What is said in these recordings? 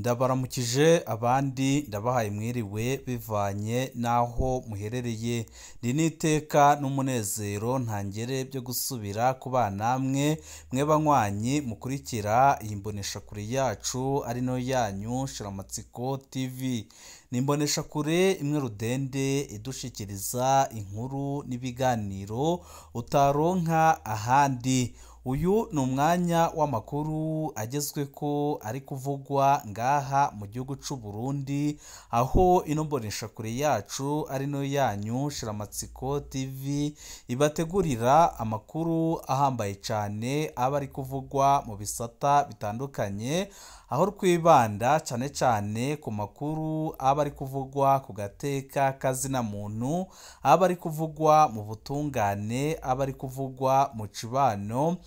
Ndabaramukije abandi ndabahaye mwiriwe bivanye n'aho muherereye. Ndi n'iteka n'umunezero ntangere byo gusubira ku namwe mwe banywanyi mukurikira iyi mboneshakure yacu ari no yanyu Shiramatsiko TV. Ni imboneshakure imwe rudende idushikiriza inkuru n'ibiganiro utaronka ahandi. Uyu ni umwanya w'amakuru agezweko ari kuvugwa ngaha mu gihugu c'u Burundi, aho ino mboneshakure yacu ari no yanyu Shiramatsiko TV ibategurira amakuru ahambaye cane aba ari kuvugwa mu bisata bitandukanye, aho twibanda cane cane ku makuru aba ari kuvugwa ku gateka kazina muntu, aba ari kuvugwa mu butungane, aba ari kuvugwa mu cibano,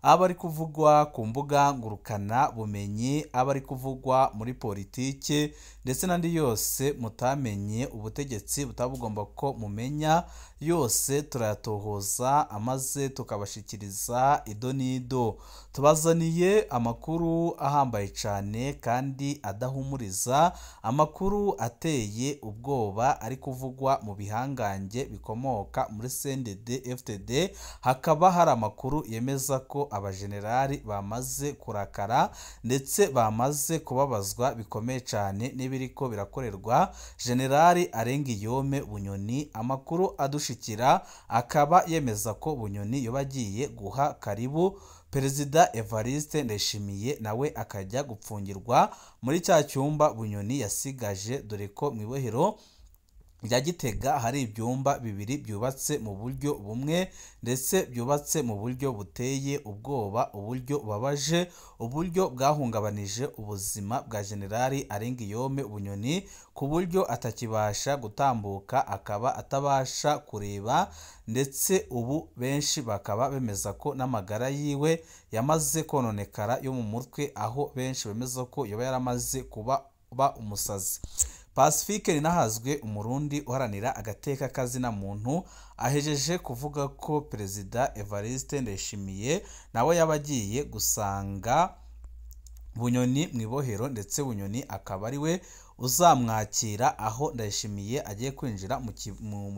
aba ari kuvugwa ku mbuga ngurukana bumenyi, aba ari kuvugwa muri politike ndetse n'andi yose mutamenye ubutegetsi butabugomba ko mumenya, yose turayatohoza amaze tukabashikiriza ido n'ido. Tubazaniye amakuru ahambaye cane kandi adahumuriza, amakuru ateye ubwoba ari kuvugwa mu bihangange bikomoka muri CNDD FDD. Hakaba hari amakuru yemeza ko abajenerali bamaze kurakara ndetse bamaze kubabazwa bikomeye cane n'ibiriko birakorerwa Generali Arengiyome Bunyoni. Amakuru adushikira akaba yemeza ko Bunyoni yoba agiye guha karibu Perezida Evariste Ndayishimiye, nawe akajya gupfungirwa muri cya cyumba Bunyoni yasigaje, dore ko mu ibohero rya Gitega hari ibyumba bibiri byubatse mu buryo bumwe ndetse byubatse mu buryo buteye ubwoba, uburyo bubabaje, uburyo bwahungabanije ubuzima bwa Generali Arengiyome Bunyoni ku buryo atakibasha gutambuka, akaba atabasha kureba, ndetse ubu benshi bakaba bemeza ko n'amagara yiwe yamaze kononekara yo mu mutwe, aho benshi bemeza ko yoba yaramaze kuba umusazi. Pacifique Ninahazwe, umurundi uharanira agateka kazina muntu, ahejeje kuvuga ko Perezida Evariste Ndayishimiye nawe yaba agiye gusanga Bunyoni mu ibohero, ndetse Bunyoni akaba ari we uzamwakira aho Ndayishimiye agiye kwinjira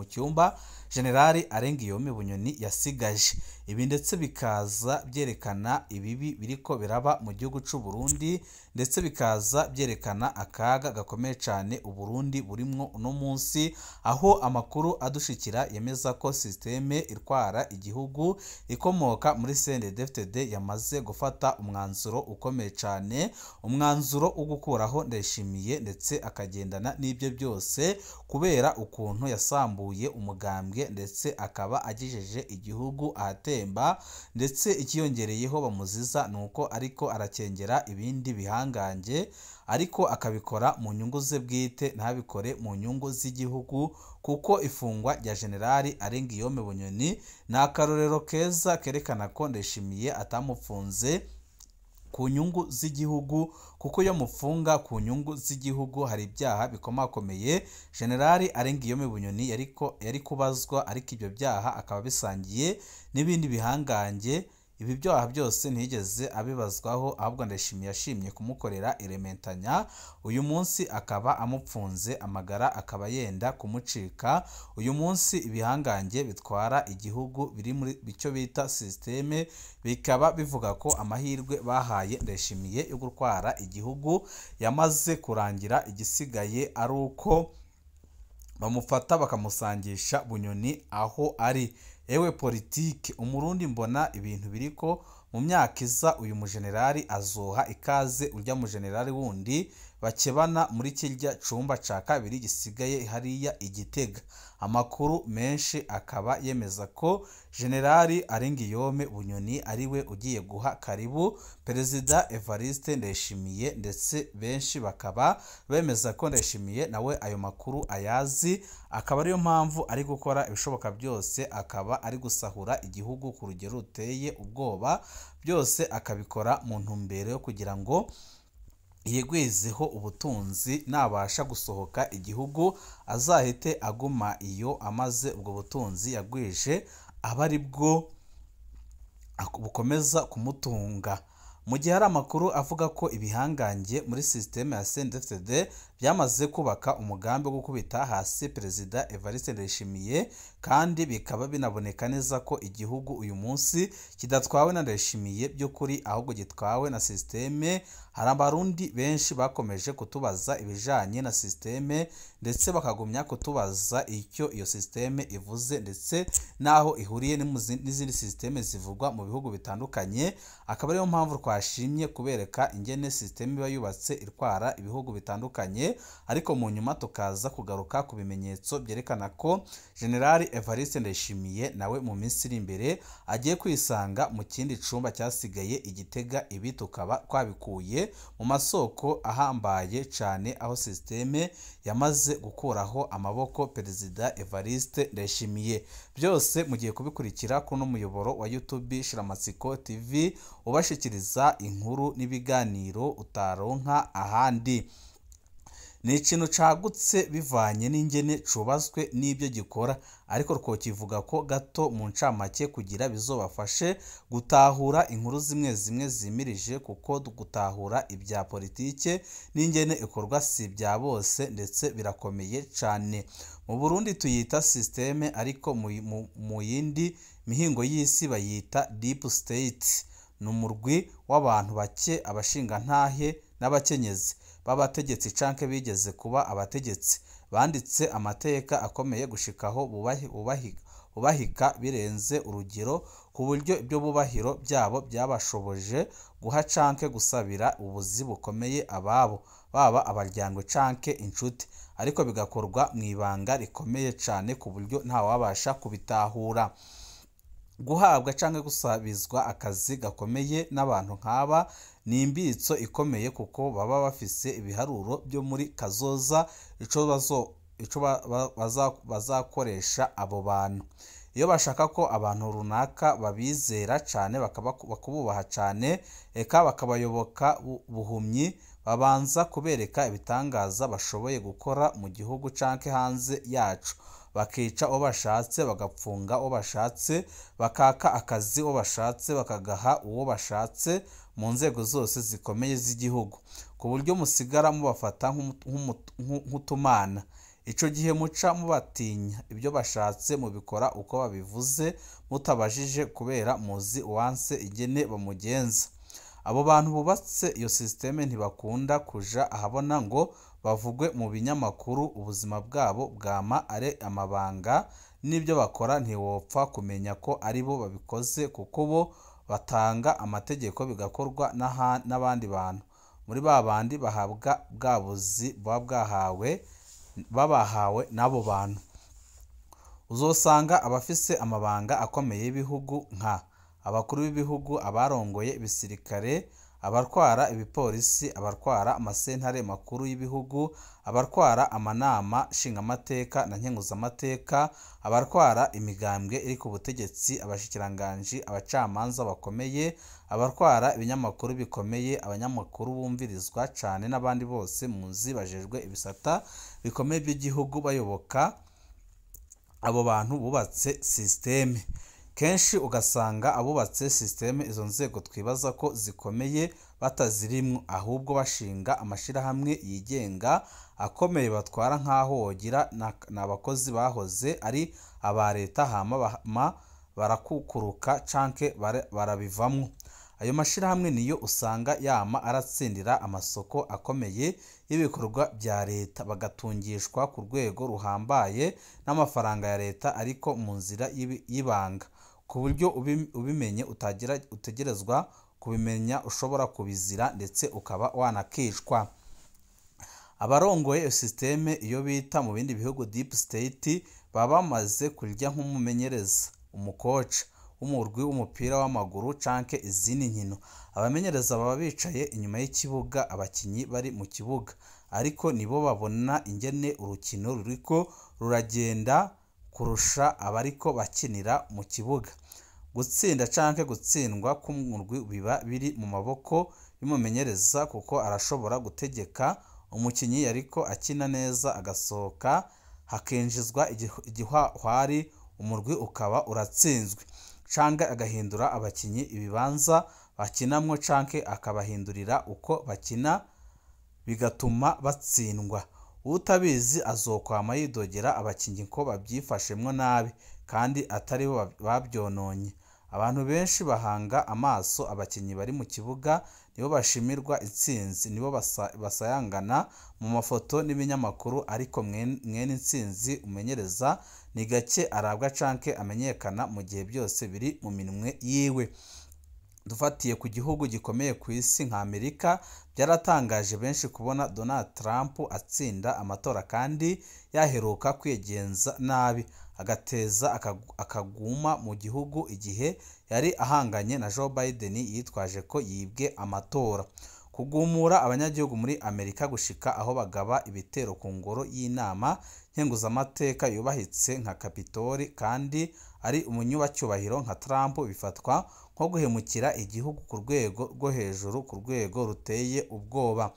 mu cyumba Generali Arengiyome Bunyoni yasigaje. Ibi ndetse bikaza byerekana ibibi biriko biraba mu gihugu c'u Burundi, ndetse bikaza byerekana akaga gakomeye cane Uburundi burimwo uno munsi, aho amakuru adushikira yemeza ko systeme itwara igihugu ikomoka muri CNDD-FDD yamaze gufata umwanzuro ukomeye cane, umwanzuro wo gukuraho Ndayishimiye ndetse akagendana n'ibyo byose kubera ukuntu yasambuye umugambwe ndetse akaba agejeje igihugu ahatemba, ndetse ikiyongereyeho bamuziza nuko ariko arakengera ibindi bihangange, ariko akabikora mu nyungu ze bwite ntabikore mu nyungu z'igihugu, kuko ifungwa rya Generali Arengiyome Bunyoni ni akarorero keza kerekana ko Ndayishimiye atamupfunze ku nyungu z'igihugu, kuko iyo mufunga ku nyungu z'igihugu hari ibyaha bikomakomeye Generali Arengiyome Bunyoni yari kubazwa, ariko ibyo byaha akaba bisangiye n'ibindi bihangange. Ibi byaha byose ntiyigeze abibazwaho, ahubwo Ndayishimiye yashimye kumukorera irementanya, uyu munsi akaba amupfunze amagara akaba yenda kumucika. Uyu munsi ibihangange bitwara igihugu biri muri icyo bita systeme, bikaba bivuga ko amahirwe bahaye Ndayishimiye yo gutwara igihugu yamaze kurangira, igisigaye ari uko bamufata bakamusangisha Bunyoni aho ari. Ewe politike umurundi, mbona ibintu biriko mu myaka iza uyu mujenerali azoha ikaze urya mujenerali wundi bakebana muri kirya cumba ca kabiri gisigaye hariya Igitega. Amakuru menshi akaba yemeza ko Generali Arengiyome Bunyoni ariwe ugiye guha karibu Perezida Evariste Ndayishimiye, ndetse benshi bakaba bemeza ko Ndayishimiye nawe ayo makuru ayazi, akaba ariyo mpamvu ari gukora ibishoboka byose, akaba ari gusahura igihugu ku rugero ruteye ubwoba, byose akabikora mu ntumbero yo kugira ngo yigwizeho ubutunzi, nabasha gusohoka igihugu azahite aguma iyo amaze ubwo butunzi yagwije aba ari bwo bukomeza kumutunga. Mu gihe hari amakuru avuga ko ibihangange muri sisiteme ya CNDD-FDD byamaze kubaka umugambi wo gukubita hasi Perezida Evariste Ndayishimiye, kandi bikaba binaboneka neza ko igihugu uyu munsi kidatwawe na Ndayishimiye by'ukuri, ahubwo gitwawe na sisiteme. Hari Abarundi benshi bakomeje kutubaza ibijanye na sisiteme, ndetse bakagumya kutubaza icyo iyo sisiteme ivuze ndetse n'aho ihuriye n'izindi sisiteme zivugwa mu bihugu bitandukanye. Akaba ariyo mpamvu twashimye kubereka ingene sisiteme iba yubatse itwara ibihugu bitandukanye, ariko mu nyuma tukaza kugaruka ku bimenyetso byerekana ko General Evariste Ndayishimiye nawe mu minsi iri imbere agiye kwisanga mu kindi cumba cyasigaye i Gitega. Ibi tukaba twabikuye mu masoko ahambaye cane, aho sisiteme yamaze gukuraho amaboko Perezida Evariste Ndayishimiye. Byose mugiye kubikurikira kuno muyoboro wa YouTube Shiramatsiko TV, ubashikiriza inkuru n'ibiganiro utaronka ahandi. Ni ikintu cagutse bivanye n'ingene cubaswe n'ibyo gikora, ariko twokivuga ko gato mu ncamake kugira bizobafashe gutahura inkuru zimwe zimwe zimirije, kuko gutahura ibya politike n'ingene ikorwa si ibya bose ndetse birakomeye cane. Mu Burundi tuyita sisiteme, ariko mu yindi mihingo y'isi bayita deep state. Ni umurwi w'abantu bake, abashingantahe n'abakenyezi b'abategetsi canke bigeze kuba abategetsi, banditse amateka akomeye gushikaho bubahika birenze urugero, ku buryo ibyo bubahiro byabo byabashoboje guha canke gusabira ubuzi bukomeye ababo, baba abaryango canke inshuti, ariko bigakorwa mu ibanga rikomeye cane ku buryo ntawabasha kubitahura. Guhabwa canke gusabizwa akazi gakomeye n'abantu nk'aba ni imbitso ikomeye, kuko baba bafise ibiharuro byo muri kazoza ico bazakoresha abo bantu. Iyo bashaka ko abantu runaka babizera cane, bakububaha cane, eka bakabayoboka buhumyi, babanza kubereka ibitangaza bashoboye gukora mu gihugu canke hanze yacu, bakica uwo bashatse, bagapfunga uwo bashatse, bakaka akazi uwo bashatse, bakagaha uwo bashatse mu nzego zose zikomeye z'igihugu, ku buryo musigara mubafata nk'utumana. Ico gihe muca mubatinya, ibyo bashatse mubikora uko babivuze mutabajije, kubera muzi uwanse ingene bamugenza. Abo bantu bubatse iyo sisiteme ntibakunda kuja ahabona ngo bavugwe mu binyamakuru, ubuzima bwabo bwama ari amabanga, n'ibyo bakora ntiwopfa kumenya ko aribo babikoze, kuko bo batanga amategeko bigakorwa n'abandi bantu. Muri ba bandi bahabwa bwa buzi buba babahawe n'abo bantu. Uzosanga abafise amabanga akomeye y'ibihugu nka abakuru b'ibihugu, abarongoye ibisirikare, abatwara ibipolisi, abatwara amasentare makuru y'ibihugu, abatwara amanama nshingamateka na nkenguzamateka, abatwara imigambwe iri ku butegetsi, abashikiranganji, abacamanza bakomeye, abatwara ibinyamakuru bikomeye, abanyamakuru bumvirizwa cane n'abandi bose muzi bajejwe ibisata bikomeye by'igihugu, bayoboka abo bantu bubatse sisiteme. Kenshi ugasanga abubatse sisiteme izo nzego twibaza ko zikomeye batazirimwo, ahubwo bashinga amashirahamwe yigenga akomeye batwara nk'aho wogira n'abakozi bahoze ari aba leta, hama barakukuruka canke barabivamwo. Ayo mashirahamwe niyo usanga yama aratsindira amasoko akomeye y'ibikorwa bya leta, bagatungishwa ku rwego ruhambaye n'amafaranga ya leta, ariko mu nzira y'ibanga, ku buryo ubimenye utegerezwa kubimenya, ushobora kubizira ndetse ukaba wanakicwa. Abarongoye iyo sisiteme iyo bita mu bindi bihugu deep state baba bamaze kurya nk'umumenyereza, umukoca w'umurwi w'umupira w'amaguru canke izindi nkino. Abamenyereza baba bicaye inyuma y'ikibuga, abakinyi bari mu kibuga, ariko nibo babona ingene urukino ruriko ruragenda kurusha abariko bakinira mu kibuga. Gutsinda canke gutsindwa k'umurwi biba biri mu maboko y'umumenyereza, kuko arashobora gutegeka umukinyi yariko akina neza agasohoka, hakinjizwa igihwahwari, umurwi ukaba uratsinzwe, canke agahindura abakinyi ibibanza bakinamwo canke akabahindurira uko bakina bigatuma batsindwa. Utabizi azokwama yidogera abakinyi ko bavyifashemwo nabi kandi atari bo bavyononye. Abantu benshi bahanga amaso abakinyi bari mu kibuga, nibo bashimirwa intsinzi, nibo basayangana mu mafoto n'ibinyamakuru, ariko mwene intsinzi umenyereza ni gake arabwa canke amenyekana mu gihe byose biri mu minwe yiwe. Dufatiye ku gihugu gikomeye ku isi nka Amerika, byaratangaje benshi kubona Donald Trump atsinda amatora kandi yaheruka kwigenza nabi, agateza akaguma mu gihugu igihe yari ahanganye na Joe Biden yitwaje ko yibwe amatora. Kugumura abanyagihugu muri Amerika gushika aho bagaba ibitero ku ngoro y'inama nkenguzamateka yubahitse nka Capitol kandi ari umunyubacyubahiro nka Trump bifatwa nko guhemukira igihugu ku rwego rwo hejuru, ku rwego ruteye ubwoba.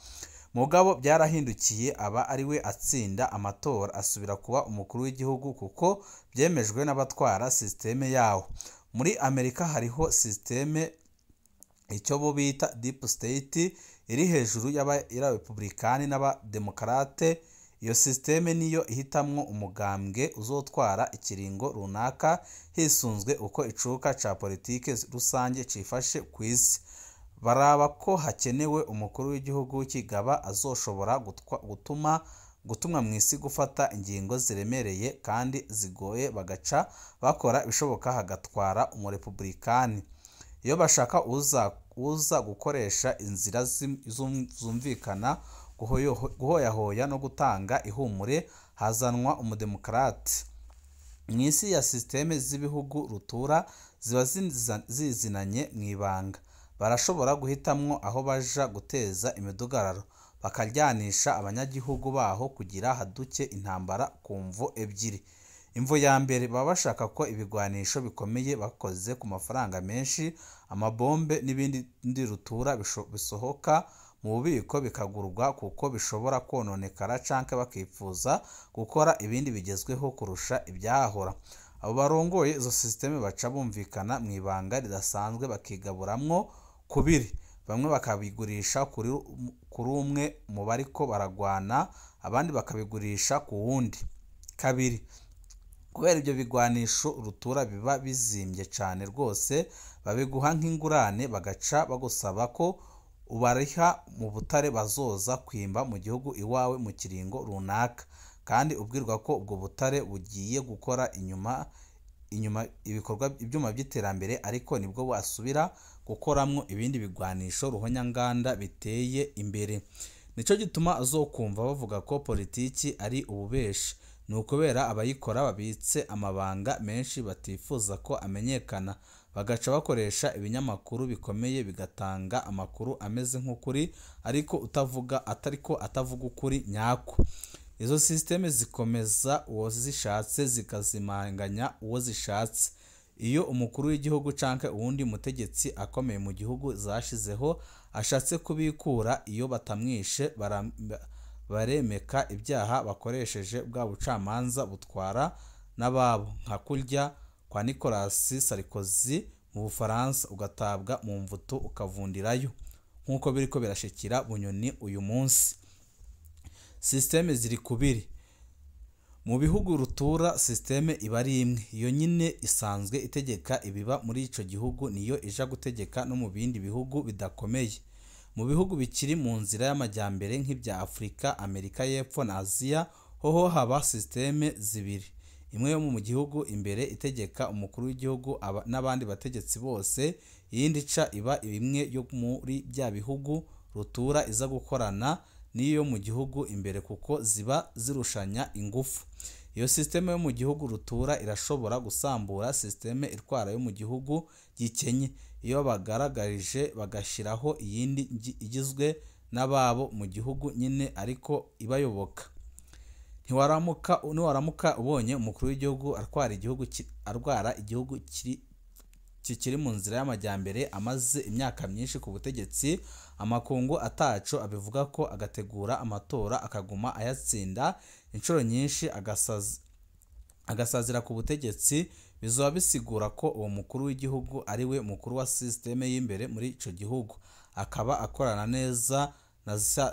Mugabo byarahindukiye aba ari we atsinda amatora asubira kuba umukuru w'igihugu kuko byemejwe n'abatwara sisiteme yawo. Muri Amerika hariho sisiteme icyo bo bita deep state iri hejuru y'abarepublikani n'abademokarate. Iyo sisiteme niyo ihitamwo umugambwe uzotwara ikiringo runaka hisunzwe uko icuka ca politike rusange cifashe ku isi. Baraba ko hakenewe umukuru w'igihugu w'ikigaba azoshobora gutumwa mu isi gufata ingingo ziremereye kandi zigoye, bagaca bakora ibishoboka hagatwara umurepublikani. Iyo bashaka uza gukoresha inzira zumvikana, guhoyahoya no gutanga ihumure, hazanwa umudemokarate. Mu isi ya sisiteme z'ibihugu rutura ziba zizinanye mu ibanga, barashobora guhitamwo aho baja guteza imidugararo, bakaryanisha abanyagihugu baho kugira haduke intambara ku mvo ebyiri. Imvo ya mbere, baba bashaka ko ibigwanisho bikomeye bakoze ku mafaranga menshi, amabombe n'ibindi rutura bisohoka mu bubiko bikagurwa kuko bishobora kononekara, canke bakifuza gukora ibindi bigezweho kurusha ibyahahora. Abo barongoye izo sisiteme baca bumvikana mu ibanga ridasanzwe bakigaburamwo kubiri, bamwe bakabigurisha kuri umwe mu bariko baragwana, abandi bakabigurisha ku wundi. Kabiri, kubera ibyo bigwanisho rutura biba bizimbye cane rwose, babiguha nk'ingurane bagaca bagusaba ko ubariha mu butare bazoza kwimba mu gihugu iwawe mu kiringo runaka, kandi ubwirwa ko ubwo butare bugiye gukora inyuma ibikorwa ibyuma by'iterambere, ariko nibwo wasubira gukoramwo ibindi bigwanisho ruhonyanganda biteye imbere. Nico gituma azokumva bavuga ko politiki ari ububeshi, ni ukubera abayikora babitse amabanga menshi batifuza ko amenyekana, bagaca bakoresha ibinyamakuru bikomeye bigatanga amakuru ameze nk'ukuri ariko atariko atavuga ukuri nyako. Izo sisiteme zikomeza uwo zishatse zikazimanganya uwo zishatse. Iyo umukuru w'igihugu canke uwundi mutegetsi akomeye mu gihugu zashizeho ashatse kubikura, iyo batamwishe baremeka ibyaha bakoresheje bwa bucamanza butwara n'ababo, nka kurya kwa Nicolas Sarkozy mu Bufaransa, ugatabwa mu mvuto ukavundirayo, nk'uko biriko birashikira Bunyoni uyu munsi. Sisiteme ziri kubiri. Mu bihugu rutura sisiteme iba ari imwe, iyo nyine isanzwe itegeka ibiba muri ico gihugu niyo ija gutegeka no mu bindi bihugu bidakomeye. Mu bihugu bikiri mu nzira y'amajyambere nk'ibya Afurika, Amerika y'Epfo na Aziya, hoho haba sisiteme zibiri, imwe yo mu gihugu imbere itegeka umukuru w'igihugu n'abandi bategetsi bose, iyindi ica iba imwe yo muri bya bihugu rutura iza gukorana n'iyo mu gihugu imbere kuko ziba zirushanya ingufu. Iyo sisiteme yo mu gihugu rutura irashobora gusambura sisiteme itwara yo mu gihugu gikenye iyo bagaragarije bagashiraho iyindi igizwe n'ababo mu gihugu nyine ariko ibayoboka. Ntiwaramuka ubonye umukuru w'igihugu arwara igihugu kikiri mu nzira y'amajyambere amaze imyaka myinshi ku butegetsi, amakungu ataco abivuga ko agategura amatora akaguma ayatsinda inshuro nyinshi agasazira ku butegetsi, Bizoba bisigura ko uwo mukuru w'igihugu ari we mukuru wa systeme y'imbere muri ico gihugu, akaba akorana neza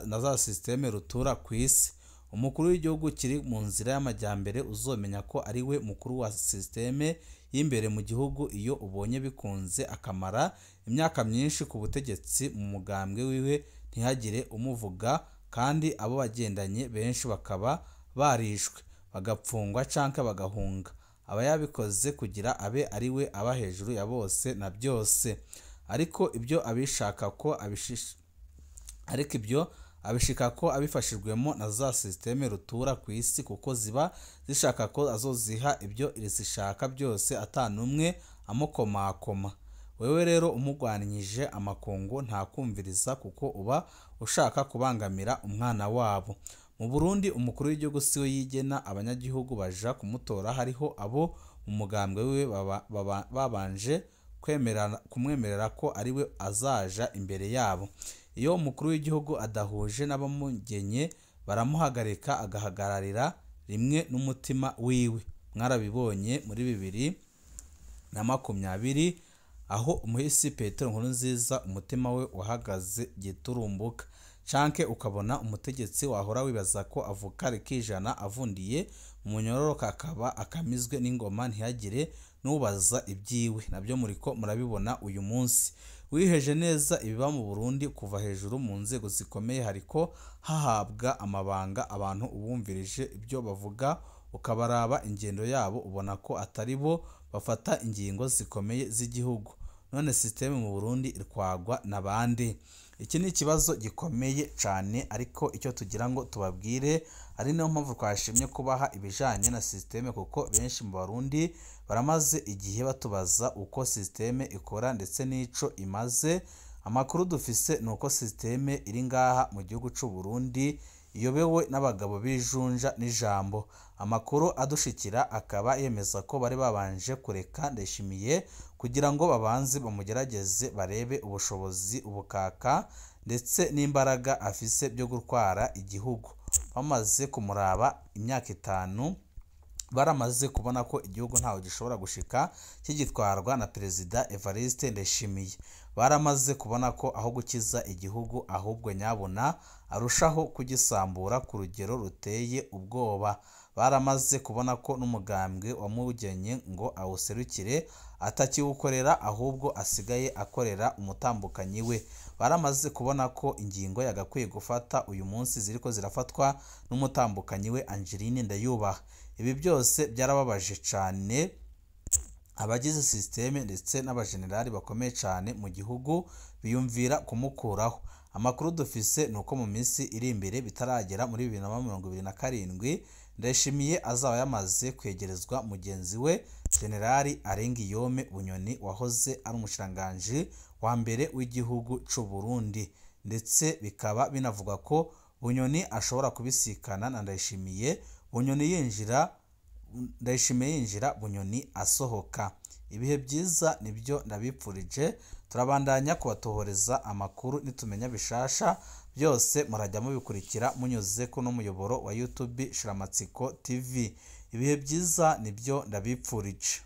na za systeme rutura ku isi. Umukuru w'igihugu kiri mu nzira y'amajyambere uzomenya ko ari we mukuru wa systeme y'imbere mu gihugu iyo ubonye bikunze akamara imyaka myinshi ku butegetsi mu mugambwe wiwe ntihagire umuvuga, kandi abo bagendanye benshi bakaba barishwe bagapfungwa canke bagahunga. Aba yabikoze kugira abe ari we aba hejuru ya bose na byose. Ariko ibyo abishaka ko ariko ibyo abishika ko abifashijwemo na za systeme rutura ku isi, kuko ziba zishaka ko azoziha ibyo zishaka byose atanumwe amukomakoma. Wewe rero umugwanije amakungu ntakumviriza kuko uba ushaka kubangamira umwana wabo. Mu Burundi umukuru w'igihugu siwe yigena, abanyagihugu baja kumutora, hariho abo mu mugambwe wiwe babanje kumwemerera ko ari we azaja imbere yabo. Iyo umukuru w'igihugu adahuje n'abamugenye baramuhagarika agahagararira rimwe n'umutima wiwe. Mwarabibonye muri 2020 aho umuhisi Petero Nkurunziza umutima we wahagaze giturumbuka, canke ukabona umutegetsi wahora wibaza ko avuka rikijana avundiye mu munyororo kakaba akamizwe n'ingoma ntihagire nubaza ibyiwe. Nabyo muriko murabibona uyu munsi. Wiheje neza ibiba mu Burundi kuva hejuru mu nzego zikomeye, hariko hahabwa amabanga abantu ubumvirije ibyo bavuga ukabaraba ingendo yabo ubona ko atari bo bafata ingingo zikomeye z'igihugu. None systeme mu Burundi irwagwa nabande? Iki ni ikibazo gikomeye cane, ariko icyo tugira ngo tubabwire ari nayo mpamvu twashimye kubaha ibijanye na systeme, kuko benshi mu Barundi baramaze igihe batubaza uko systeme ikora ndetse n'ico imaze. Amakuru dufise nuko systeme iri ngaha mu gihugu c'u Burundi iyobewe n'abagabo bijunja n'ijambo. Amakuru adushikira akaba yemeza ko bari babanje kureka Ndayishimiye kugira ngo babanze bamugerageze barebe ubushobozi, ubukaka ndetse n'imbaraga afise byo gutwara igihugu. Bamaze kumuraba imyaka 5 baramaze kubona ko igihugu ntaho gishobora gushika kigitwarwa na Perezida Evariste Ndayishimiye. Baramaze kubona ko aho gukiza igihugu ahubwo nyabona arushaho kugisambura ku rugero ruteye ubwoba. Baramaze kubona ko n'umugambwe wamugenye ngo awuserukire atakiwukorera ahubwo asigaye akorera umutambukanyi we. Baramaze kubona ko ingingo yagakwiye gufata uyu munsi ziriko zirafatwa n'umutambukanyi we Angeline Ndayubaha. Ibi byose byarababaje cane abagize systeme ndetse n'abajenerali bakomeye cane mu gihugu biyumvira kumukuraho. Amakuru dufise nuko mu minsi iri imbere bitaragera muri 2027 Ndayishimiye azaba yamaze kwegerezwa mugenzi we Generali Arengiyome Bunyoni wahoze ari umushikiranganji wa mbere w'igihugu c'u Burundi, ndetse bikaba binavugwa ko Bunyoni ashobora kubisikana na Ndayishimiye. Bunyoni yinjira, Ndayishimiye yinjira, Bunyoni asohoka. Ibihe byiza nibyo ndabipfurije. Turabandanya kubatohoreza amakuru nitumenya bishasha byose murajya mubikurikira munyuze kuno muyoboro wa YouTube Shiramatsiko TV. Ibihe byiza nibyo ndabipfurije.